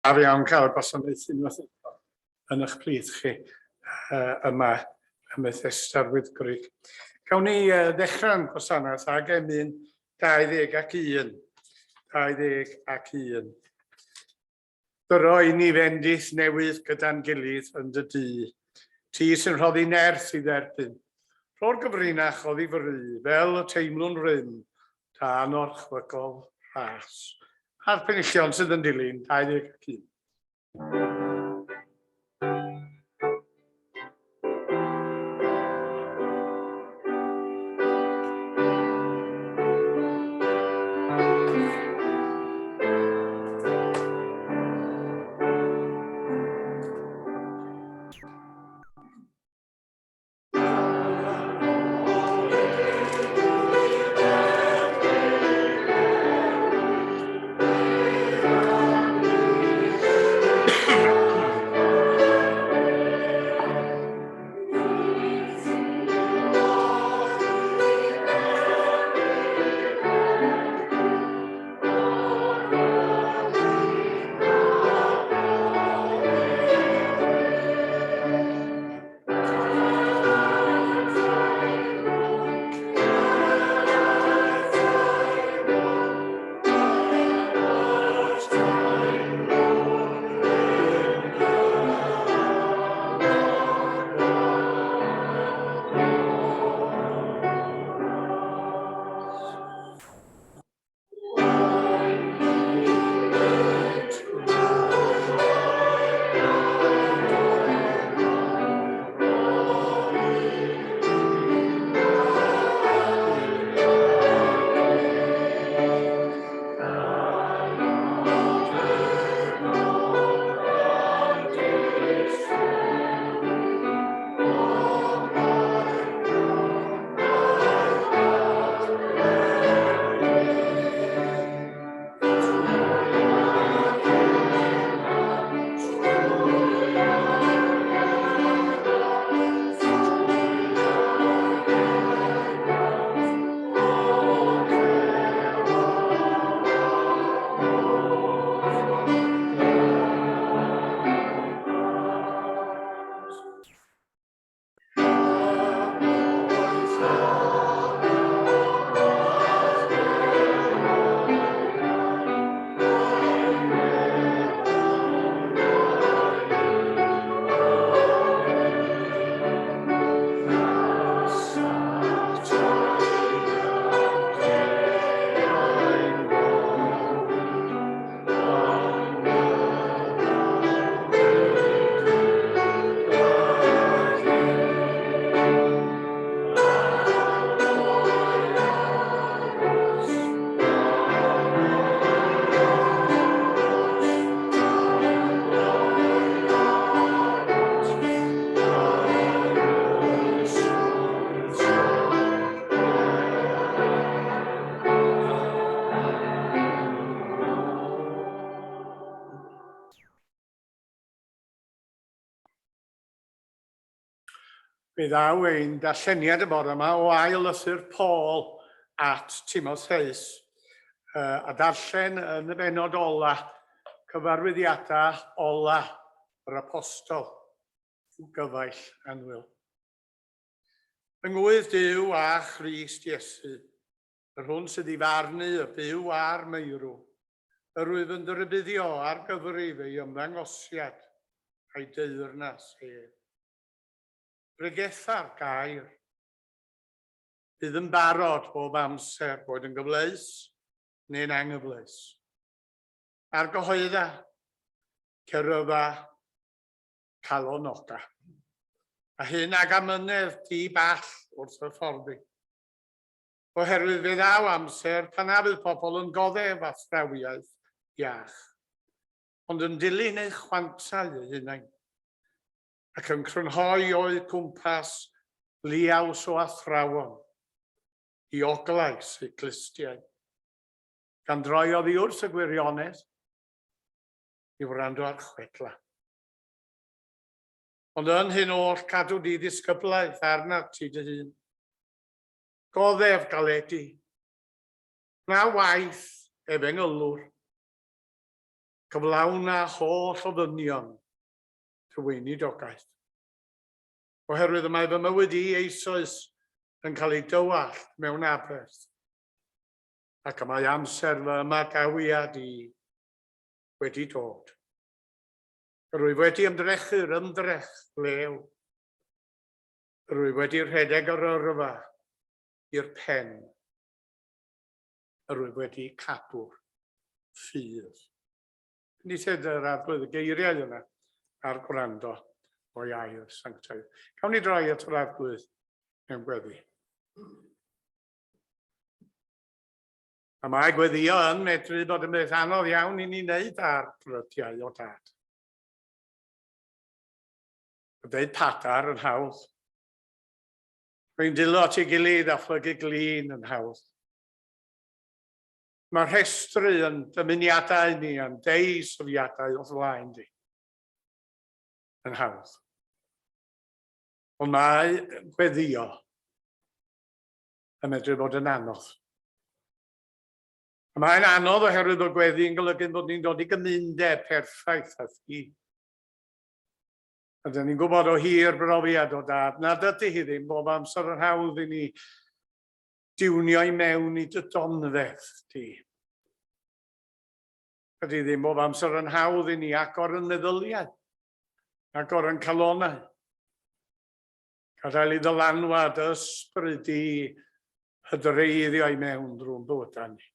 Braf iawn cael gwasanaethu unwaith eto yn eich plith chi uh, yma ym Methesda'r Wyddgrug. Cawn ni uh, ddechrau'n gwasanaeth ag emyn 21. 21. Dyro i ni fendith newydd gyda'n gilydd yn dy dŷ. Ti sy'n rhoddi nerth i dderbyn. Rho'r gyfrinach oddi fry, fel y teimlwn rym, dan orchfygol rhas. A'r penillion sydd yn dilyn, 21. Fe ddaw ein darlleniad y bore yma o ail lythyr Paul at Timotheus, a darllen yn y bennod ola, cyfarwyddiadau ola yr apostol i'w gyfaill annwyl. Yng ngwydd Duw a Christ Iesu, yr hwn sydd i farnu y byw a'r meirw, yr wyf yn dy rybuddio ar gyfrif ei ymddangosiad a'i deyrnas ef. Pregetha'r gair. Bydd yn barod bob amser, boed yn gyfleus neu'n anghyfleus. Argyhoedda, cerydda, calonoga. A hyn ag amynedd di-ball wrth hyfforddi. Oherwydd fe ddaw amser pan na fydd pobl yn goddef athrawiaeth iach, ond yn dilyn eu chwantau eu hunain, ac yn crynhoi o'u cwmpas liaws o athrawon i oglais eu clustiau, gan droi oddi wrth y gwirionedd i wrando ar chwedlau. Ond yn hyn oll cadw di ddisgyblaeth arnat ti dy hun. Goddef galedi. Na waith efengylwr. Cyflawna holl ofynion dy weinidogaeth. Oherwydd y mae fy mywyd i eisoes yn cael ei dywallt mewn aberth, ac y mae amser fy ymadawiad i wedi dod. Rwyf wedi ymdrechu'r ymdrech lew. Rwyf wedi rhedeg yr yrfa i'r pen. Rwyf wedi cadw'r ffydd. Ni sed yr arglwydd y geiriau yna a'r gwrando o'i air sanctaidd. Cawn ni droi at yr arglwydd mewn gweddi. A mae gweddio yn medru bod yn beth anodd iawn i ni wneud ar brydiau o dad. A dweud padar yn hawdd. Rwy'n dilo at ei gilydd a phlygu glin yn hawdd. Mae rhestru yn dymuniadau ni a'n deisyfiadau o'th flaen di yn hawdd. Ond mae gweddio yn medru bod yn anodd. A mae'n anodd oherwydd bod gweddi yn golygu bod ni'n dod i gymundeb perffaith â thi. A dyn ni'n gwybod o hir brofiad o dad nad ydy hi ddim bob amser yn hawdd i ni diwnio i mewn i dy donfedd di. Ydy ddim bob amser yn hawdd i ni agor yn meddyliau, agor yn calonau. Gadael i ddylanwad ysbryd i hydreiddio i mewn drwy'n bywydau ni.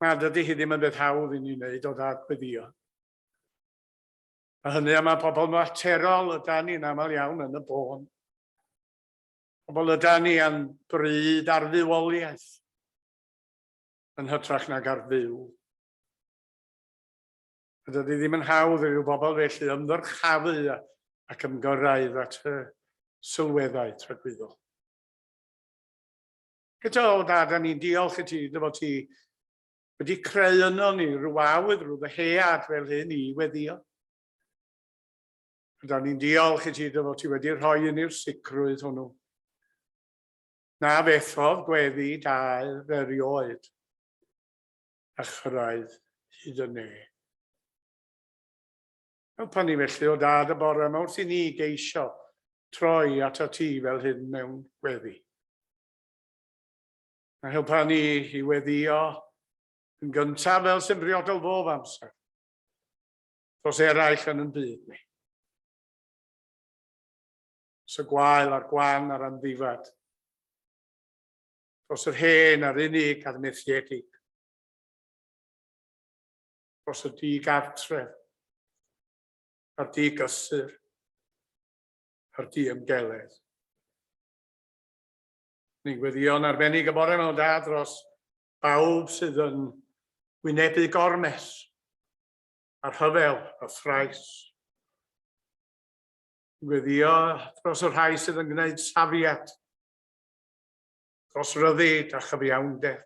Na, dydy hi ddim yn beth hawdd i ni wneud o dad gweddio. A hynny am y pobl materol yda ni'n aml iawn yn y bôn. Pobl yda ni am bryd ar fywoliaeth yn hytrach nag ar fyw. A dydy ddim yn hawdd i ryw bobl felly ymddyrchafu ac ymgyrraedd at y sylweddau tragwyddol. Eto, o dad, da ni'n diolch i ti, dy fod ti wedi creu yno ni rhyw awydd, rhyw ddyhead fel hyn i weddio. A da ni'n diolch i ti dy fod ti wedi rhoi i ni'r sicrwydd hwnnw. Na fethodd gweddi daer erioed. a chyrraedd hyd y ne. Helpa ni felly o dad y bore yma wrth i ni geisio troi ato ti fel hyn mewn gweddi. A helpa ni i weddio yn gyntaf fel sy'n briodol bob amser, dros eraill yn yn byd ni. Dros y gwael a'r gwan a'r amddifad. Dros yr hen a'r unig a'r methiedig. Dros y di-gartref a'r di-gysur a'r di-ymgeledd. Ni'n gweddïo'n arbennig y bore mewn da dros bawb sydd yn wynebu gormes a rhyfel a thrais. Ni'n gweddïo dros y rhai sydd yn gwneud safiad dros ryddid a chyfiawnder.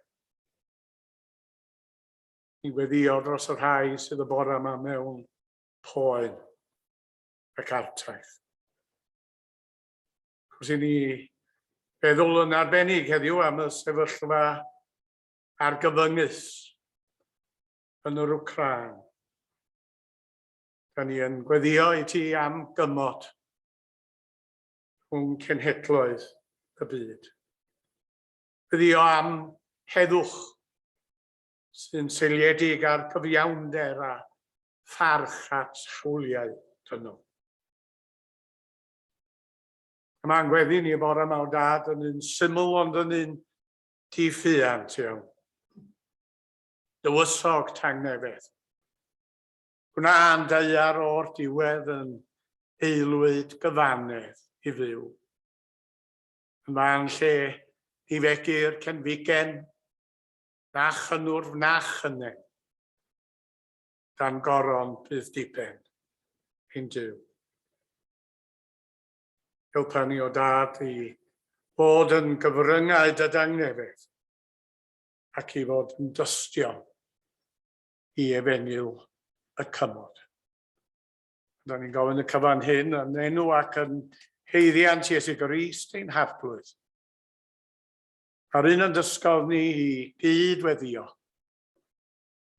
Ni'n gweddio dros y rhai sydd y bore yma mewn poen ac artaith. Wrth i ni feddwl yn arbennig heddiw am y sefyllfa argyfyngus yn yr Wcráin. Da ni yn gweddio i ti am gymod rhwng cenhedloedd y byd. Gweddio am heddwch sy'n seiliedig ar gyfiawnder a pharch at hawliau dynol. Y mae'n gweddi ni y bore yma o dad yn un syml ond yn un diffuant iawn. Dywysog tangnefedd. Gwna'n daear o'r diwedd yn aelwyd gyfannedd i fyw. Yn fan lle ni fegir cenfigen, na chynnwrf na chynnen, dan goron bydd diben ein Duw. Helpa ni o dad i fod yn gyfryngau dy dangnefedd ac i fod yn dystion i efengyl y cymod. Da ni'n gofyn y cyfan hyn yn enw ac yn haeddiant Iesu Grist ein Harglwydd. A'r un yn dysgodd ni i gyd weddio.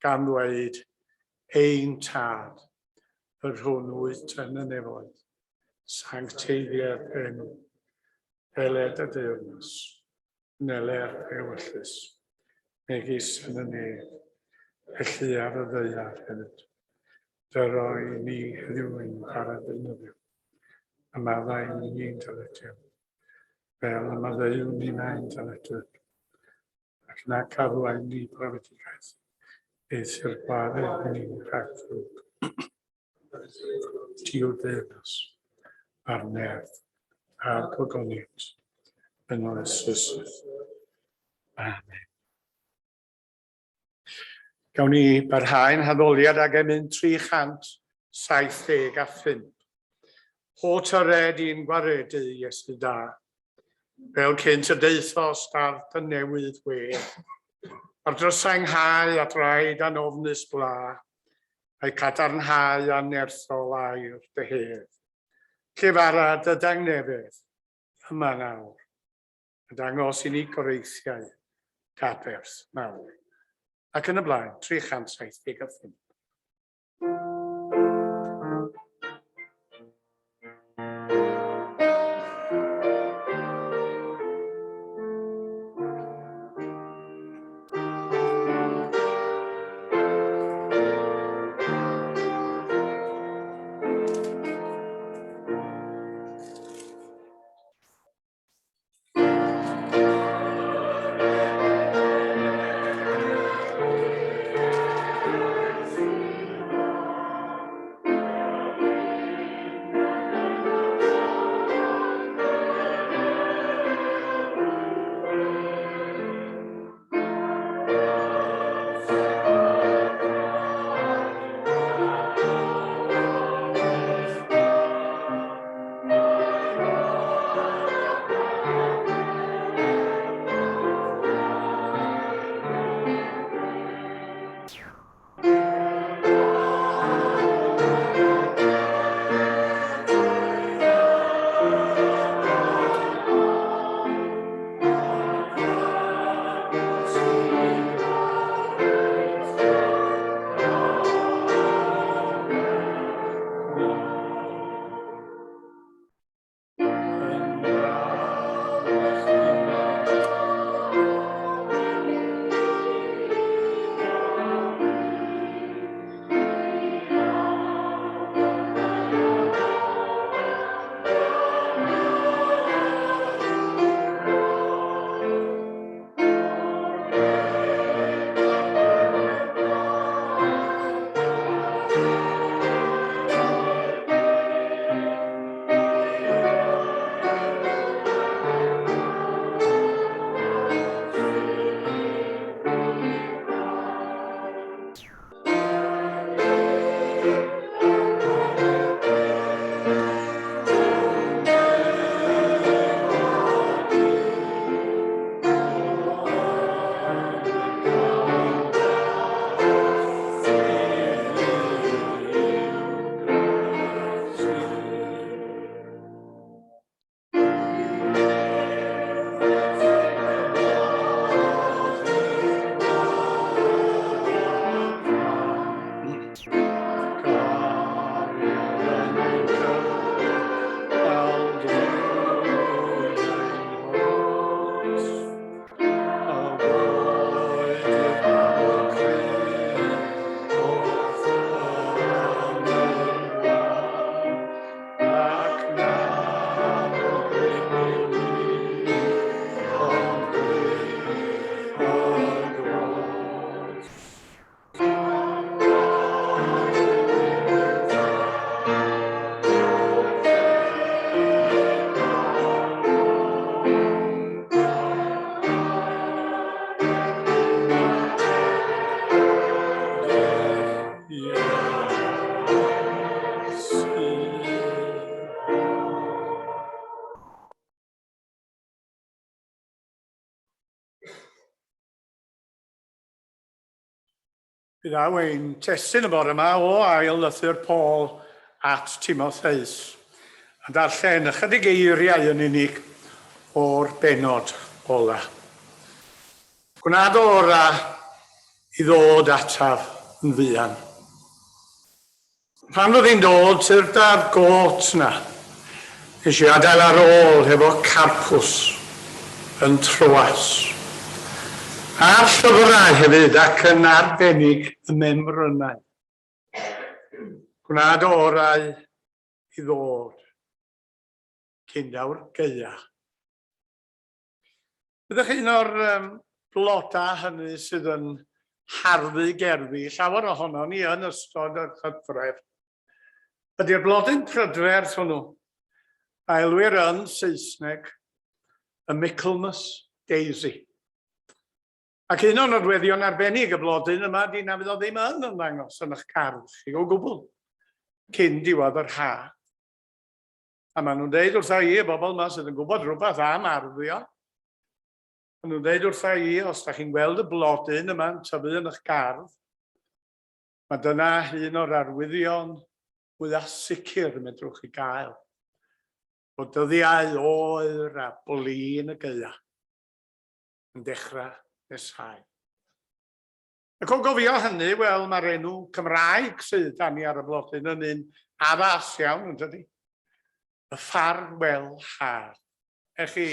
gan ddweud, Ein Tad, yr hwn wyt yn y nefoedd, sancteiddier enw, deled y deyrnas, wneler ewyllys, megis yn y nef, felly ar y ddaear hefyd. Dyro i ni heddiw ein bara deunyddiol, a maddau i ni'n dyledion, fel y maddeuwn ninnau'n dyledwyr, ac na cadwain ni brofedigaeth, eithr gwared ni rhag ddrwg. Ti yw'r deyrnas, a'r nerth, a'r gogoniant, yn oes oesoedd. Amen. Gawn ni barhau'n haddoliad ag emyn 375. O tyred i'n gwaredu, Iesu da, fel cynt y daethost ar dy newydd wedd, ar drysau nghau a draed anofnus bla, a'i cadarnhau a nerthol air dy hedd. Llefara dy dangnefedd, yma nawr, a dangos i ni goreithiau d'aberth mawr. Ac yn y blaen, 375. Mi ddaw ein testun y bore yma o ail lythyr Paul at Timotheus, a darllen ychydig eiriau yn unig o'r bennod ola. Gwna dy ora i ddod ataf yn fuan. Pan fyddi'n dod, tyrd â'r gôt 'na. Nes i adael ar ôl hefo Carpus yn Troas. A'r llyfrau hefyd, ac yn arbennig y memrynau. Gwna dy orau i ddod cyn daw'r gaea. Ydych chi'n un o'r um, blodau hynny sydd yn harddu gerddi, llawer ohono ni yn ystod yr hydref? Ydy'r blodyn prydferth hwnnw, a elwir yn Saesneg y Michaelmas Daisy. Ac un o nodweddion arbennig y blodyn yma ydy na fydd o ddim yn ymddangos yn eich gardd chi o gwbl cyn diwedd yr ha. A maen nhw'n deud wrtha i, y bobl yma sydd yn gwybod rhywbeth am arddio, maen nhw'n deud wrtha i, os da chi'n gweld y blodyn yma'n tyfu yn eich gardd, mae dyna un o'r arwyddion mwyaf sicr y medrwch chi gael, bod dyddiau oer a blin y gaea yn dechrau nesáu. Ac o gofio hynny, wel, mae'r enw Cymraeg sydd 'da ni ar y blodyn yn un addas iawn, yn dydi? Y ffarwel haf. Ech chi,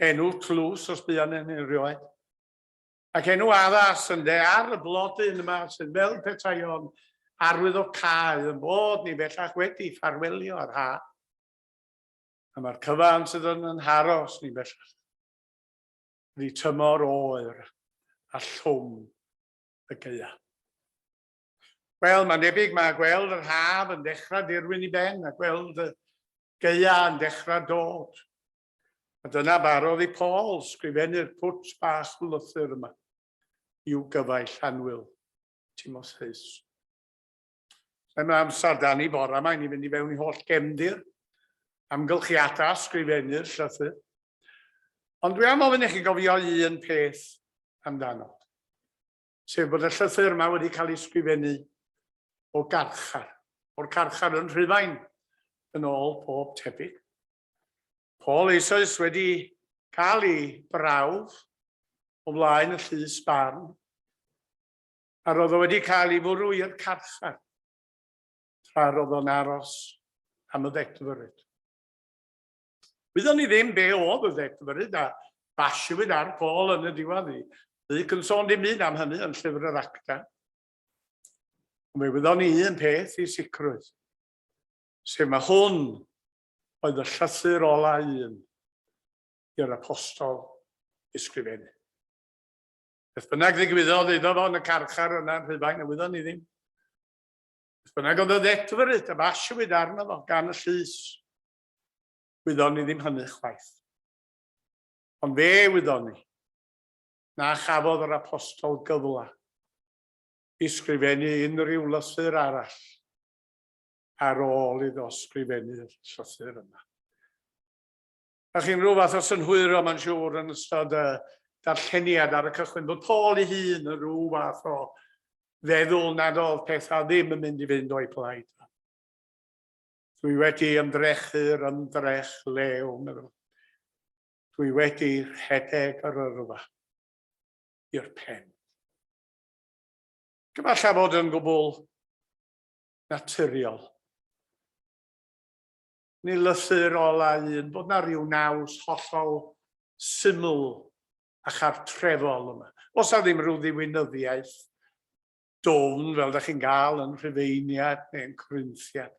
enw tlws os buon yn erioed. Ac enw addas ynde ar y blodyn yma sydd fel petai o'n arwyddocáu yn bod ni bellach wedi ffarwelio ar ha. A mae'r cyfan sydd yn yn haros ni bellach. Ydy tymor oer a llwm y gaea. Wel, mae'n debyg mae gweld yr haf yn dechrau dirwyn i ben a gweld y gaea yn dechrau dod. A dyna barodd i Paul sgrifennu'r pwt bach lythyr yma i'w gyfaill annwyl Timotheus. Mae amser da ni bore yma i ni fynd i fewn i holl gefndir, amgylchiadau, sgrifennu'r llythyr. Ond dwi am ofyn i chi gofio un peth amdano, sef bod y llythyr yma wedi cael ei sgrifennu o garchar, o'r carchar yn Rhufain, yn ôl pob tebyg. Paul eisoes wedi cael ei brawf o flaen y llys barn, a roedd o wedi cael ei fwrw i'r carchar tra roedd o'n aros am y ddedfryd. Wyddon ni ddim be oedd y ddedfryd a basiwyd ar Paul yn y diwedd. Luc yn sôn dim byd am hynny yn llyfr yr Acta. Ond fe wyddon ni un peth i sicrwydd, sef mae hwn oedd y llythyr ola un i'r apostol ysgrifennu. Beth bynnag ddigwyddodd iddo fo yn y carchar yna yn Rhufain, a wyddon ni ddim. Beth bynnag oedd y ddedfryd a basiwyd arno fo gan y llys, wyddon ni ddim hynny chwaith. Ond fe wyddon ni na chafodd yr apostol gyfle i sgrifennu unrhyw lythyr arall ar ôl iddo sgrifennu'r llythyr yma. A chi'n rhyw fath o synhwyro, mae'n siŵr, yn ystod y darlleniad ar y cychwyn, bod Paul ei hun yn rhyw fath o feddwl nad oedd pethau ddim yn mynd i fynd o'i plaid. Dwi wedi ymdrechu'r ymdrech lew, meddwl. Dwi wedi rhedeg yr yrfa i'r pen. Gyfalla fod yn gwbl naturiol. Ni lythyr ola un, bod na ryw naws hollol syml a chartrefol yma. Os na ddim rhyw ddiwinyddiaeth dwfn fel da chi'n gael yn Rhufeiniad neu'n Corinthiad.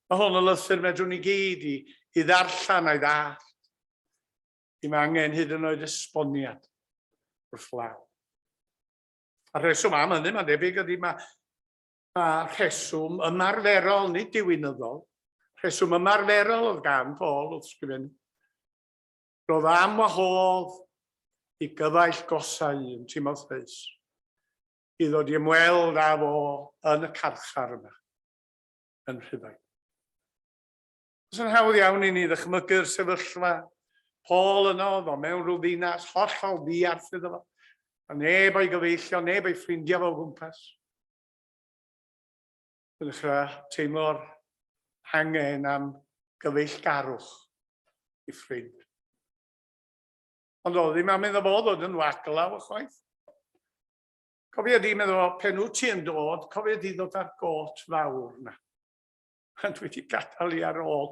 Mae hwn yn lythyr medrwn ni gyd i, i ddarllen a'i ddallt. Dim angen hyd yn oed esboniad wrth law. A rheswm am hynny, mae'n debyg, ydy mae Mae rheswm ymarferol, nid diwinyddol, rheswm ymarferol oedd gan Paul wrth sgrifennu. Roedd am wahodd i gyfaill gosau un, Timotheus, i ddod i ymweld â fo yn y carchar yma, yn Rhufain. Os yn hawdd iawn i ni ddychmygu'r sefyllfa, Paul yno, oedd o mewn rhyw ddinas hollol ddiarth iddo fo, a neb o'i gyfeillion, neb o'i ffrindiau fo o gwmpas. Yn dechrau teimlo'r angen am gyfeillgarwch i ffrind. Ond oedd ddim am iddo fo ddod yn waglaw ychwaith. Cofia di, meddwl, pen wyt ti yn dod, cofia di ddod â'r got fawr na. A dwi wedi gadael i ar ôl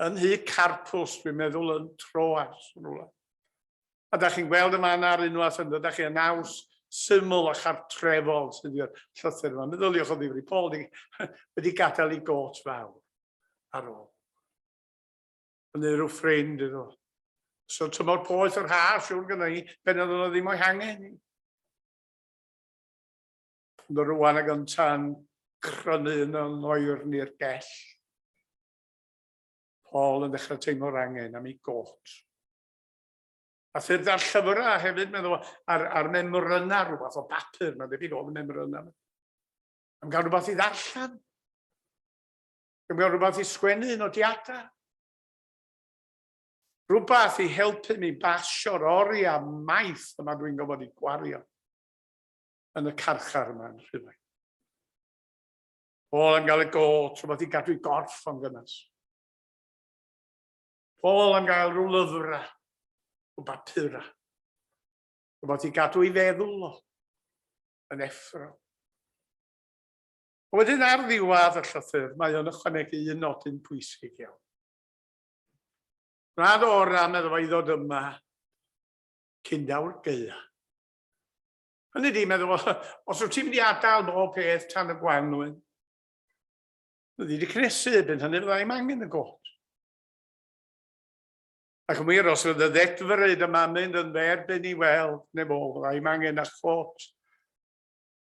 yn nhŷ Carpus, dwi'n meddwl yn Troas, rhywle. A da chi'n gweld yma yna ar unwaith yn dod â chi y naws syml a chartrefol sydd i'r llythyr yma. Meddyliwch o ddifri, Paul wedi, wedi gadael i got fawr ar ôl. Yn rhyw ffrind iddo. So tymor poeth yr ha, siwr gyda i, pen oedd nhw ddim o'i hangen i. Ond rwan ag ynta'n crynu yn yn oerni'r gell. Paul yn dechrau teimlo'r angen am ei got. A ffyrdd ar llyfrau hefyd, meddwl, ar, ar memrynau, rhywbeth o bapur, mae'n debyg oedd y memrynau. Am gael rhywbeth i ddarllen. Am gael rhywbeth i sgwennu nodiadau. Rhywbeth i helpu mi basio'r oriau maith yma dwi'n gofod i gwario yn y carchar yma yn Rhufain. Paul am gael y got, rhywbeth i gadw i gorff o'n gynnes. Paul am gael rhyw lyfrau, o bapurau, rhywbeth i gadw i feddwl o, yn effro. A wedyn ar ddiwedd y llythyr, mae o'n ychwanegu un nodyn pwysig iawn. Rhaid ora, meddwl fo, i ddod yma cyn daw'r gaea. Hynny di, meddwl fo, os wyt ti'n mynd i adael bob peth tan y gwanwyn, fyddi di cnesu, erbyn hynny fydda i'm angen y got. Ac yn wir, os fydd y ddedfryd yma'n mynd yn dderbyn i weld, neu fo, fydda i'm angen na chot,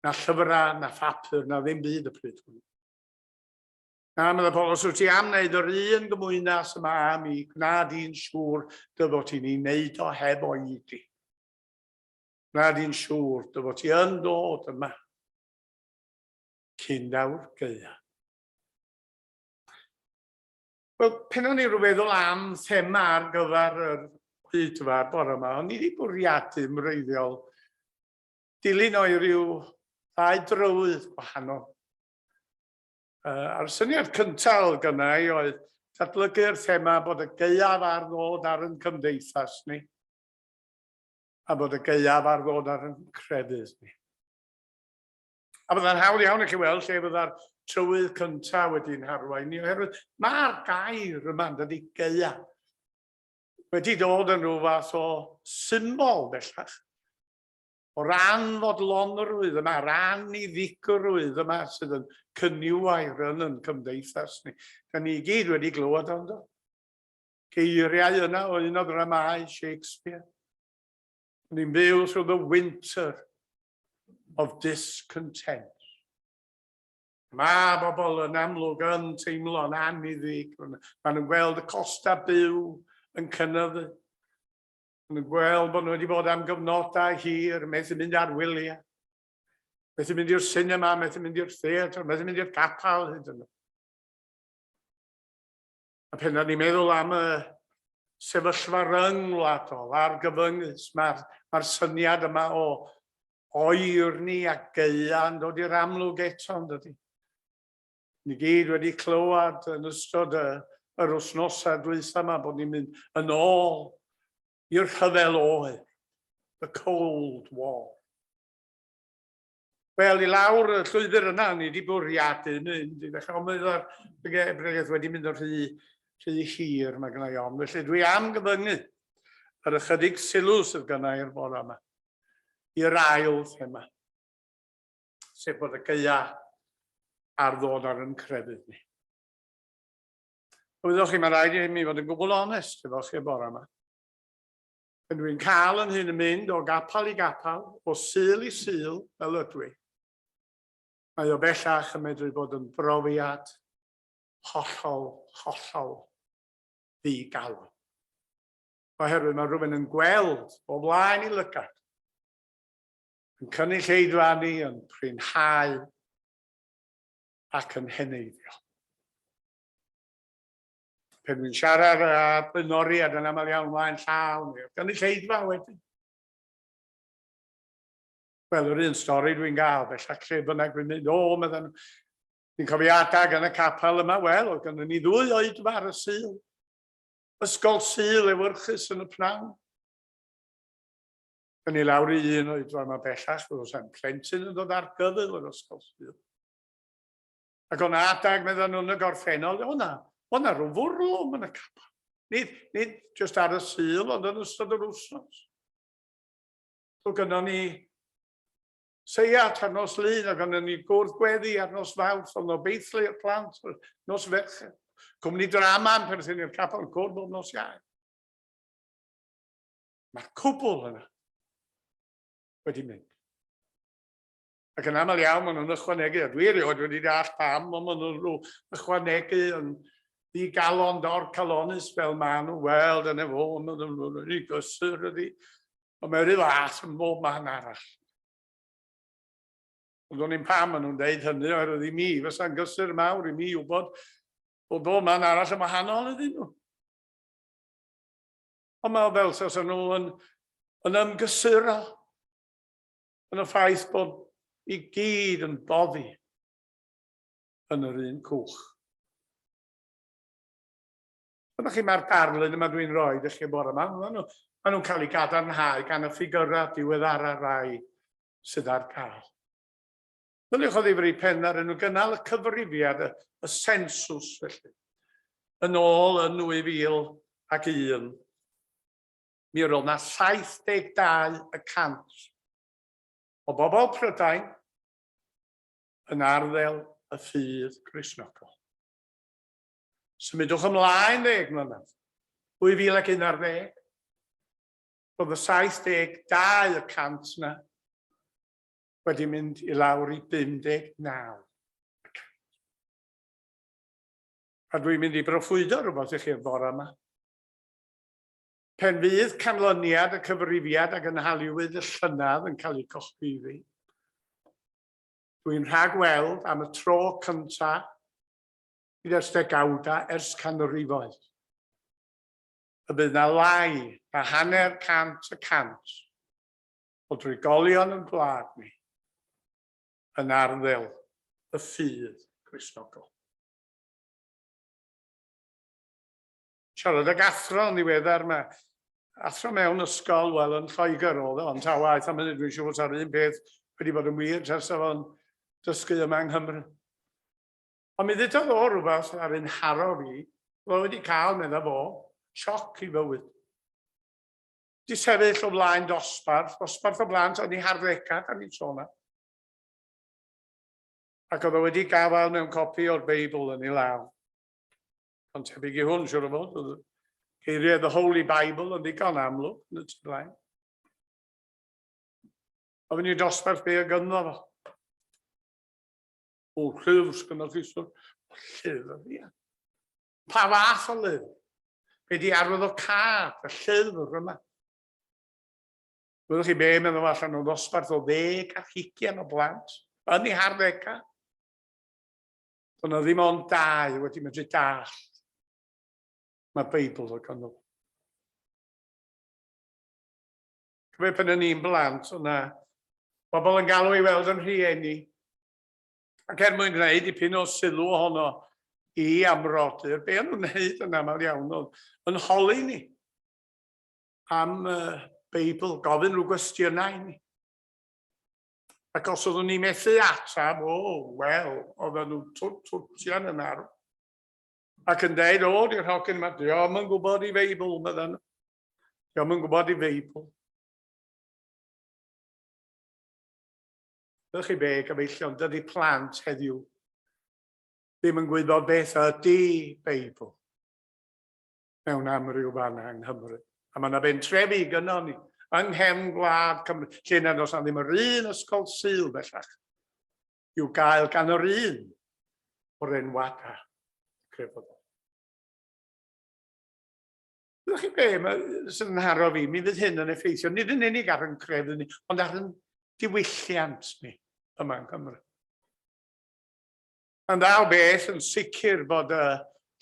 na llyfrau, na phapur, na ddim byd y pryd hwnnw. Na, meddai Paul, os wyt ti am wneud yr un gymwynas yma â mi, gwna di'n siŵr dy fod ti'n ei wneud o heb oedi. Gwna di'n siŵr dy fod ti yn dod yma cyn daw'r gaeaf. Wel, pen o'n i rhyw feddwl am thema ar gyfer yr oedfa bore yma, o'n i wedi bwriadu yn wreiddiol dilyn o'i ryw ddau drywydd gwahanol. A'r syniad cyntaf oedd gynna i oedd datblygu'r thema bod y gaeaf ar ddod ar yn cymdeithas ni, a bod y gaeaf ar ddod ar yn crefydd ni. A byddai'n hawdd iawn i chi weld lle fydda'r trywydd cyntaf wedi'n harwain ni, oherwydd mae'r gair yma yn dydy gaeaf wedi dod yn rhyw fath o symbol bellach O ran fodlonrwydd yma, ran iddigrwydd yma sydd yn cyniwair yn yn cymdeithas ni. Da ni gyd wedi glywed o'n do. Geiriau yna o un o ddramâu Shakespeare. Ni'n byw through the winter of discontent. Mae bobl yn amlwg yn teimlo'n anniddig. Maen nhw'n gweld y costau byw yn cynyddu. Maen nhw'n gweld bod nhw wedi bod am gyfnodau hir, methu mynd ar wyliau, methu mynd i'r sinema, methu mynd i'r theatr, methu mynd i'r capel hyd yn oed. A pen ni'n meddwl am y sefyllfa ryngwladol a'r gyfyngus, mae'r mae syniad yma o oerni a gaea yn dod i'r amlwg eto, yn dydy. Ni gyd wedi clywed yn ystod y, yr wythnosau dwytha yma bod ni'n mynd yn ôl i'r rhyfel oer, the Cold War. Wel, i lawr y llwybr yna, ni wedi bwriadu mynd i ddechrau, ond mae'r bregeth wedi mynd yn rhy, rhy hir, mae gennau ofn. Felly dwi am gyfyngu yr ychydig sylw sydd gennau i'r bore yma, i'r ail thema. sef bod y gaea ar ddod ar yn crefydd ni. Wyddoch chi, mae rhaid i mi fod yn gwbl onest efo chi y bore yma. Pan dwi'n cael yn hyn yn mynd o gapel i gapel, o sul i sul, fel ydw i, mae o bellach yn medru bod yn brofiad hollol, hollol ddi-galon. Oherwydd mae rhywun yn gweld o flaen i lygad yn cynulleidfa ni, yn prinhau ac yn heneiddio. Pen dwi'n siarad â blaenoriaid yn aml iawn mlaen llaw neu'r gynulleidfa wedyn. Wel, yr un stori dwi'n gael bellach lle bynnag dwi'n mynd, o, meddyn nhw, Fi'n cofio adag yn y capel yma, wel, oedd gynnon ni ddwy oedfa ar y Sul. Ysgol Sul ewyrchus yn y pnawn. Yn i lawr i un oedran yma bellach, fydd oes plentyn yn dod ar gyfyl yr ysgol Sul. Ac o'na adag, meddyn nhw yn y gorffennol, o'na, o'na rhyw fwrlwm yn y capel. Nid, nid jyst ar y Sul, ond yn ystod yr wythnos. So gynnon ni seiat ar nos Lun, a gynnon ni gwrdd gweddi ar nos Fawrth, ond obeithlu i'r plant, nos Fercher. Cwmni drama yn perthyn i'r capel, cwrdd bob nos Iau. Mae'r cwbl yna wedi mynd. Ac yn aml iawn maen nhw'n ychwanegu, a dwi erioed wedi deall pam, ond maen nhw'n rhyw ychwanegu yn ddigalon dorcalonus fel maen nhw, wel, dyna fo, maen nhw'n ei gysur ydi. Ond mae'r un fath yn bob man arall. Ond o'n i'n pam maen nhw'n deud hynny, oherwydd i mi, fysa'n gysur mawr i mi wybod bod bob man arall yn wahanol iddyn nhw. Ond mae o fel tasa nhw yn, yn ymgysuro yn y ffaith bod i gyd yn boddi yn yr un cwch. Dyma chi mae'r darlun yma dwi'n rhoi i chi bore yma. Maen nhw, maen nhw'n cael eu gadarnhau gan y ffigyrau diweddara rai sydd ar gael. Meddyliwch o ddifri pen ar nhw gynnal y cyfrifiad, y, y sensws felly. Yn ôl yn 2001, mi roedd na 72 y cant o bobl Prydain yn arddel y ffydd Gristnogol. Symudwch ymlaen ddeg mlynedd, 2011, roedd y 72 y cant na wedi mynd i lawr i 59. A dwi'n mynd i broffwydo rhywbeth i chi'r bore yma. Pen fydd canlyniad y cyfrifiad a gynhaliwyd y llynedd yn cael ei gyhoeddi, dwi'n rhag-weld am y tro cyntaf ers degawdau, ers canrifoedd, y bydd na lai na hanner cant y cant o drigolion yn gwlad ni yn arddel y ffydd Gristnogol. Siarad ag athro yn ddiweddar, mae athro mewn ysgol, wel yn Lloegr oedd o, ond ta waeth am hynny, dwi'n siŵr fod sa'r un peth wedi bod yn wir tasa fo'n dysgu yma yng Nghymru. Ond mi ddudodd o rhywbeth ar un haro fi, fo wedi cael, medda fo, sioc i fywyd. 'Di sefyll o flaen dosbarth, dosbarth o blant yn eu harddegau, da ni'n sôn am. Ac oedd o wedi gafael mewn copi o'r Beibl yn ei law. Ond tebyg i hwn, siwr o fod, oedd geiriau The Holy Bible yn ddigon amlwg yn y tu blaen. Ofyn i'r dosbarth be o gynno fo. O, llyfr sgynnoch chi, sir. O, llyfr, ia. Pa fath o lyfr? Be di arwyddocâd y llyfr yma? Byddwch chi be meddwl allan o ddosbarth o ddeg ar hugian o blant yn ei harddegau. Doedd yna ddim ond dau wedi medru dallt mae'r Beibl o gynnydd. Cofio pan o'n i'n blant, o'na bobl yn galw i weld yn rhieni. Ac er mwyn gwneud dipyn o sylw ohono i amrodyr, be o'n nhw'n wneud yn aml iawn oedd yn holi ni am y Beibl, gofyn rhyw gwestiynau i ni. Ac os oeddwn ni methu ateb, o, wel, oedden nhw'n twt twtian yn arw. Ac yn dweud, o, di'r hogyn yma, diolch yn gwybod i Feibl, meddyn nhw. Diolch yn gwybod i Feibl. Ydych chi be, gyfeillion, dydy plant heddiw ddim yn gwybod beth ydy Beibl mewn amryw fannau yng Nghymru. A mae yna bentrefi gynnon ni yng nghefn gwlad Cymru, lle nad oes na ddim yr un ysgol Sul bellach i'w gael gan yr un o'r enwadau crefyddol. Ydych chi be mae, sydd yn haro fi, mi fydd hyn yn effeithio nid yn unig ar yn crefydd ni, ond ar yn diwylliant ni yma yng Nghymru. Mae'n dda o beth yn sicr bod y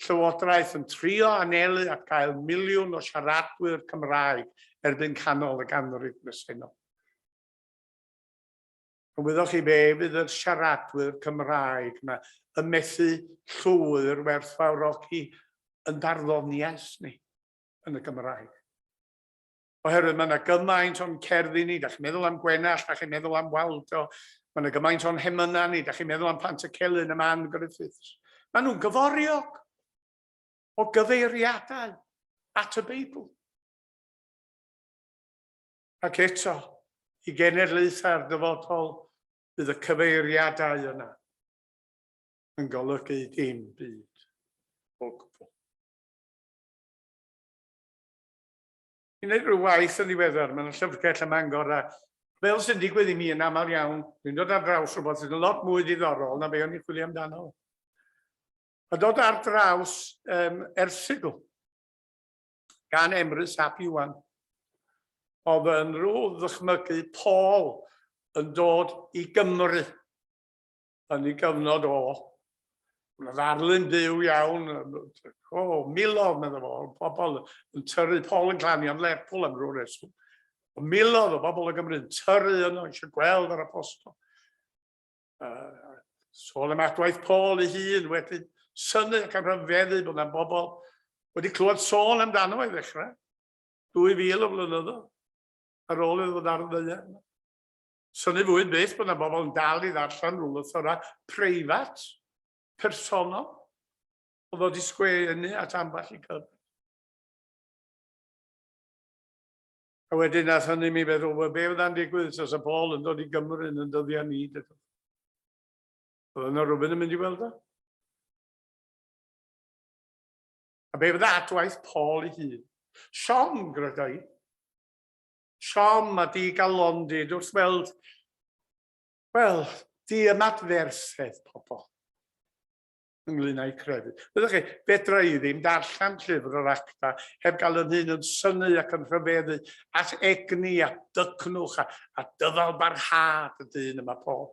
Llywodraeth yn trio anelu at gael miliwn o siaradwyr Cymraeg erbyn canol y ganrif bresennol. Ond wyddoch chi be fydd y siaradwyr Cymraeg yma yn methu llwyr werthfawrogi yn barddoniaeth ni yn y Gymraeg. Oherwydd mae yna gymaint o'n cerddi ni, da chi'n meddwl am Gwenallt, da chi'n meddwl am Waldo, mae yna gymaint o'n hemynau ni, da chi'n meddwl am Pantycelyn, am Ann Griffiths. Maen nhw'n gyforiog o gyfeiriadau at y Beibl. Ac eto, i genedlaethau'r dyfodol, bydd y cyfeiriadau yna yn golygu dim byd o gwbl. I wneud rhyw waith yn ddiweddar, mae'n llyfrgell ym Mangor a fel sy'n digwydd i mi yn aml iawn, dwi'n dod ar draws rhywbeth sydd yn lot mwy diddorol na be o'n i'n chwilio amdano. A dod ar draws erthygl gan Emrys ap Iwan. Oedd yn rhyw ddychmygu Paul yn dod i Gymru yn ei gyfnod o. Mae'n ddarlun byw iawn, o, milodd, meddwl fo, pobl yn tyrru, Paul yn glanio am Lerpwl am rhyw reswm. O milodd o bobl o Gymru yn tyrru yno, eisiau gweld yr apostol. Sôn am adwaith Paul ei hun wedi synnu ac am rhyfeddu bod yna bobl wedi clywed sôn amdano i ddechrau, 2000 o flynyddoedd ar ôl iddo fod ar y ddaear. Synnu fwy byth bod yna bobl yn dal i ddarllen rhyw lythyrau preifat, personol, oedd o wedi sgwennu at ambell i gyfaill. A wedyn nath hynny mi feddwl, wel be fydda'n digwydd os y Paul yn dod i Gymru yn yn dyddiau ni, dydw. Oedd yna rhywun yn mynd i weld o? A be fydda adwaith Paul ei hun? Siom, gryda i. Siom a digalondid wrth weld, wel, diymadferthedd pobl ynglyn â'u crefydd. Byddwch chi, fedra i ddim darllen llyfr yr acta heb gael yn hun yn synnu ac yn rhyfeddu at egni a dycnwch a, a dyfal barhad y dyn yma, Paul.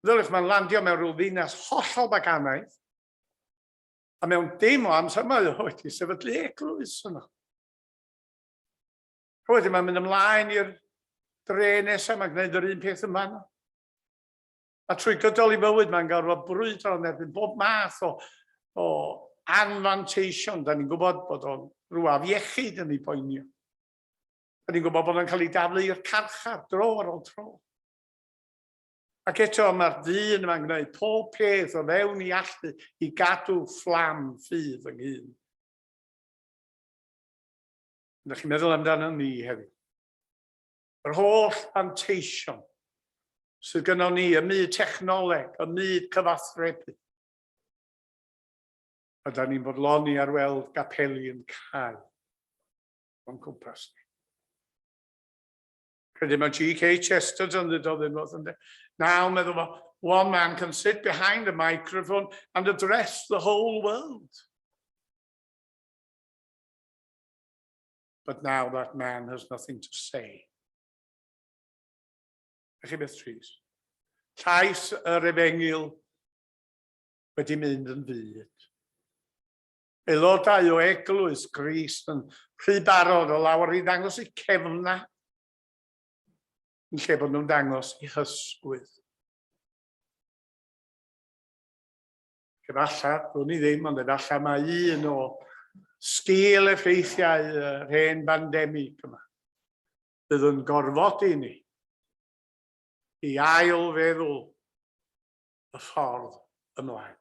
Ddylech, mae'n landio mewn rhyw ddinas hollol baganaidd, a mewn dim o amser mae o wedi sefydlu eglwys yno. A wedyn mae'n mynd ymlaen i'r dre nesaf, mae'n gwneud yr un peth yma. A trwy gydol ei fywyd mae'n gorfod brwydro yn erbyn bob math o, o anfanteision. Da ni'n gwybod bod o'n rhyw afiechyd yn ei boenio. Da ni'n gwybod bod o'n cael ei daflu i'r carchar dro ar ôl tro. Ac eto mae'r dyn yma'n gwneud pob peth o fewn i allu i gadw fflam ffydd ynghyn. Ydych chi'n meddwl amdano ni hefyd? Yr holl fanteision sydd gynnon ni ym myd technoleg, ym myd cyfathrebu. A da ni'n bodloni ar weld gapeli yn cau o'n cwmpas ni. Credu mae G.K. Chesterton ddudodd unwaith ynddo. Now, meddwl fo, one man can sit behind a microphone and address the whole world. But now that man has nothing to say. Ych chi beth trist? Llais yr efengyl wedi mynd yn fyd. Aelodau o eglwys Grist yn rhy barod o lawer i ddangos eu cefna yn lle bod nhw'n dangos eu hysgwydd. Efallai, wn i ddim, ond efallai mae un o sgil effeithiau yr hen bandemig yma fydd yn gorfodi ni i ail feddwl y ffordd ymlaen.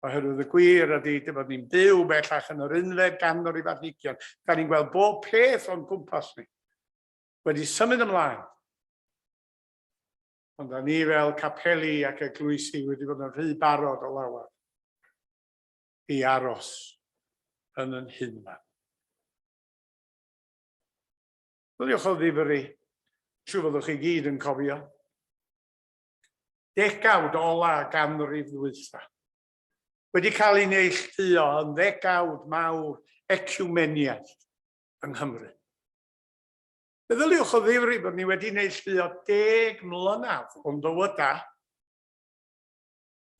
Oherwydd y gwir ydy dy bod ni'n byw bellach yn yr unfed ganrif ar hugian. Da ni'n gweld bob peth o'n cwmpas ni wedi symud ymlaen. Ond da ni fel capeli ac eglwysi wedi bod yn rhy barod o lawer i aros yn yn hunfan. Ddyliwch o ddifri, siw fyddwch chi gyd yn cofio. Degawd ola ganrif ddwytha. Wedi cael ei neilltuo yn ddegawd mawr ecwmeniaeth yng Nghymru. Meddyliwch o ddifri bod ni wedi neilltuo 10 mlynedd o'n bywydau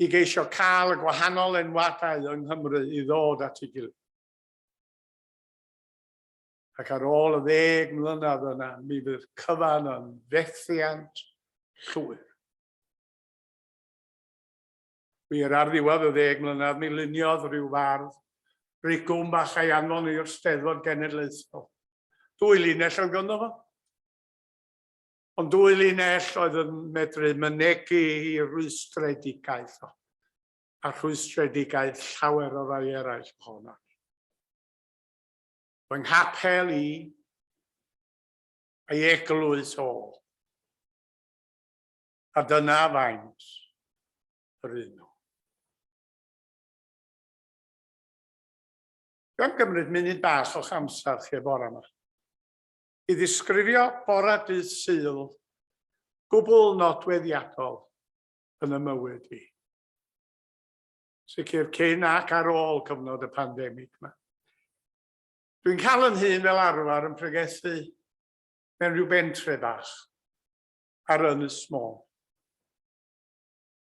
i geisio cael y gwahanol enwadau yng Nghymru i ddod at ei gilydd. Ac ar ôl y ddeg mlynedd yna, mi fydd cyfan yn fethiant llwyr. Wir, ar ddiwedd y ddeg mlynedd, mi luniodd rhyw fardd. Rigwm bach a'i anfon i'r Steddfod Genedlaethol. Dwy linell oedd ganddo fo. Ond dwy linell oedd yn medru mynegi i rwystredigaeth o, a rhwystredigaeth llawer o rai eraill ohono ni. Fy nghapel i, a'i eglwys o. A dyna faint yr un nhw. Dwi am gymryd munud bach o'ch amser chi y bore yma i ddisgrifio bore dydd Sul gwbl nodweddiadol yn y mywyd i. Sicr cyn ac ar ôl cyfnod y pandemig yma. Dwi'n cael yn hun fel arfer yn pregethu mewn rhyw bentre bach ar Ynys Môn.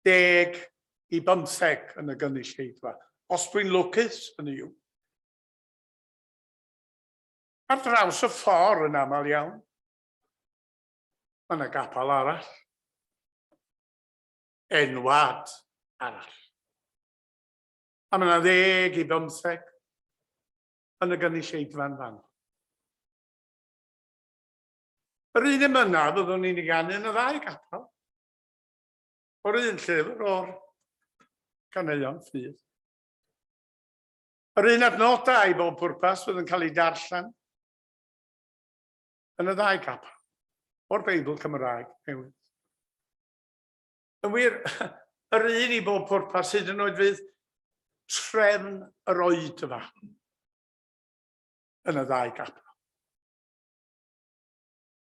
10 i bymtheg yn y gynulleidfa, os dwi'n lwcus, hynny yw. Ar draws y ffordd yn aml iawn, mae yna gapel arall, enwad arall. A mae yna ddeg i bymtheg yn y gynulleidfa'n fan. Yr un emynau fyddwn ni'n ei ganu yn y ddau gapel. O'r un llyfr o'r caneuon ffydd. Yr un adnodau i bob pwrpas fydd yn cael ei darllen yn y ddau gapel o'r Beibl Cymraeg newydd. Yn wir, yr un i bob pwrpas hyd yn oed fydd trefn yr oedfa yn y ddau gapel.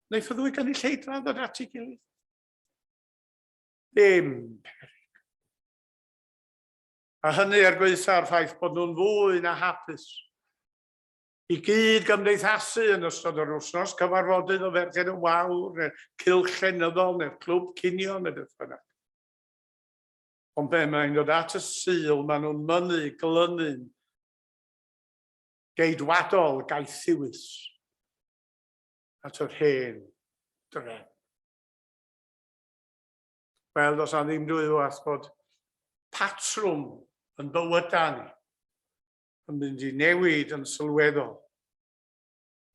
Wnaeth y ddwy gynulleidfa ddod at ei gilydd? Dim peryg. A hynny er gwaetha'r ffaith bod nhw'n fwy na hapus i gyd gymdeithasu yn ystod yr wythnos, cyfarfodydd o Ferched y Wawr, neu'r cylch llenyddol, neu'r clwb cinio, neu beth bynnag. Ond be mae'n dod at y Sul, maen nhw'n mynnu glynu'n geidwadol gaethiwus at yr hen drefn. Wel, does na ddim dwywaith bod patrwm yn bywydau ni yn mynd i newid yn sylweddol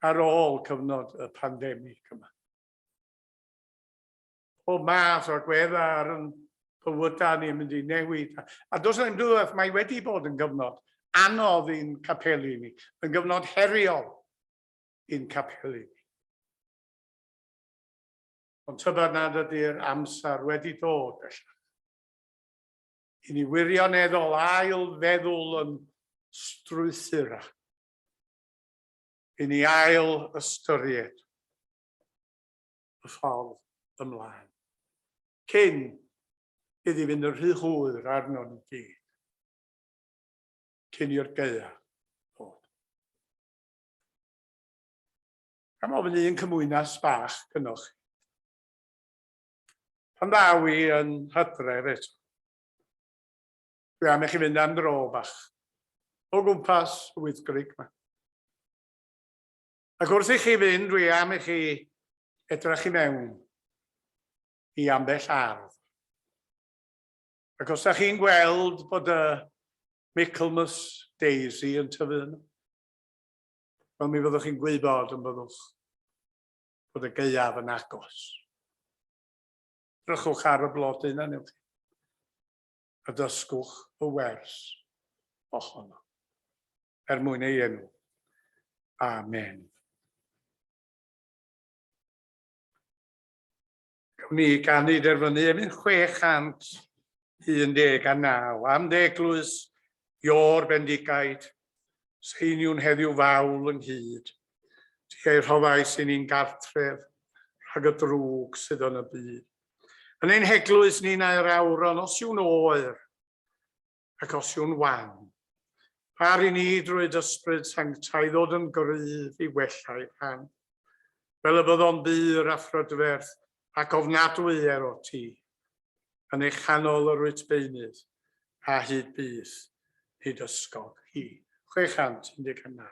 ar ôl cyfnod y pandemig yma. Pob math o agweddau ar yn bywydau ni yn mynd i newid. A does na ddim dwywaith, mae wedi bod yn gyfnod anodd i'n capeli ni, yn gyfnod heriol i'n capeli ni. Ond tybed nad ydy'r amser wedi dod bellach i ni wirioneddol ail feddwl yn strwythura, i ni ail ystyried y ffordd ymlaen, cyn iddi fynd yn rhy hwyr arnon ni gyd, cyn i'r gaeaf ddod. Am ofyn un cymwynas bach gynnoch chi. Pan ddaw i yn hydref eto, dwi am i chi fynd am dro bach o gwmpas y Wyddgrug yma. Ac wrth i chi fynd, dwi am i chi edrych i mewn i ambell ardd. Ac os da chi'n gweld bod y Michaelmas Daisy yn tyfu yno, Wel, mi fyddwch chi'n gwybod yn byddwch bod y gaeaf yn agos. Drychwch ar y blodyn a newch chi, a dysgwch y wers ohono, er mwyn ei enw. Amen. Gawn ni ganu derfynu emyn 619 am ddeglwys Iôr Bendigaid, seiniwn heddiw fawl ynghyd. Ti ei rhoddais i ni'n gartref rhag y drwg sydd yn y byd. Yn ein heglwys ni na'r awron os yw'n oer, ac os yw'n wan. Par i ni drwy d'Ysbryd Sanctaidd ddod yn gryf i wella'i rhan, fel y byddo'n bur a phrydferth ac ofnadwy er o ti, yn ei chanol yr wyt beunydd, a hyd byth nid ysgog hi. 619.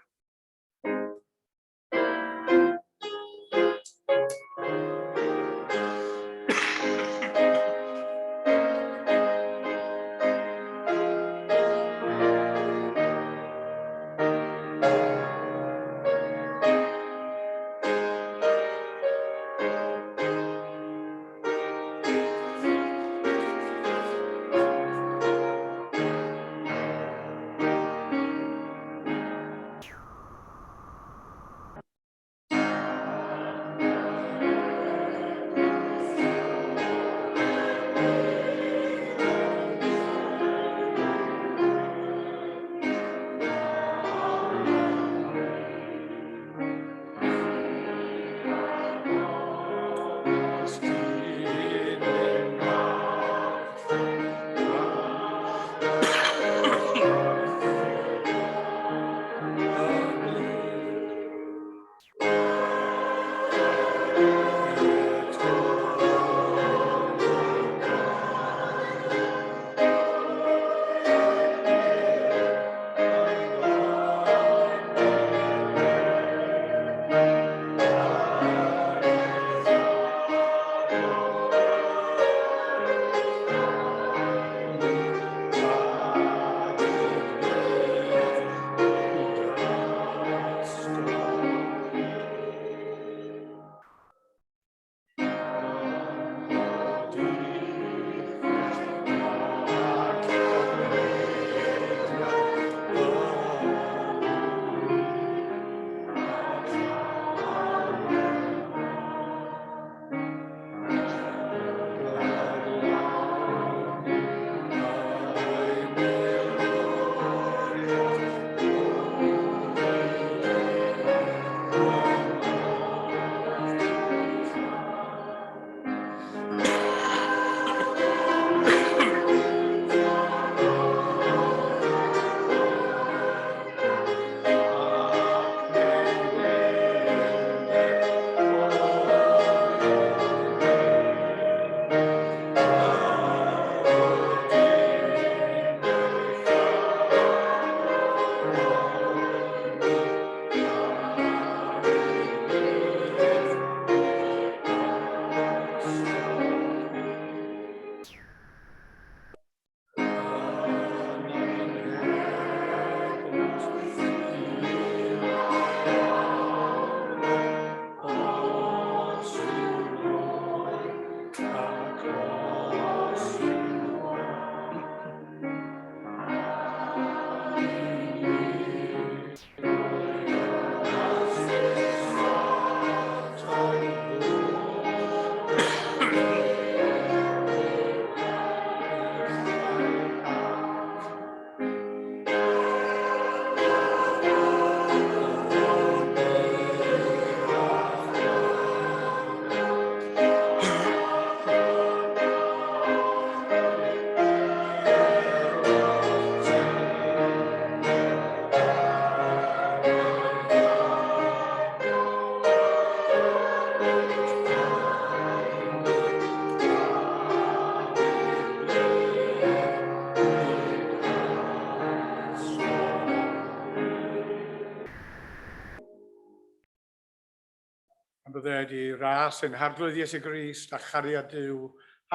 A bydded i ras ein Harglwydd Iesu Grist a chariad Duw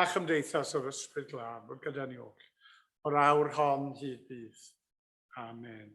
a chymdeithas yr Ysbryd Glân fod gyda ni oll, o'r awr hon hyd byth. Amen.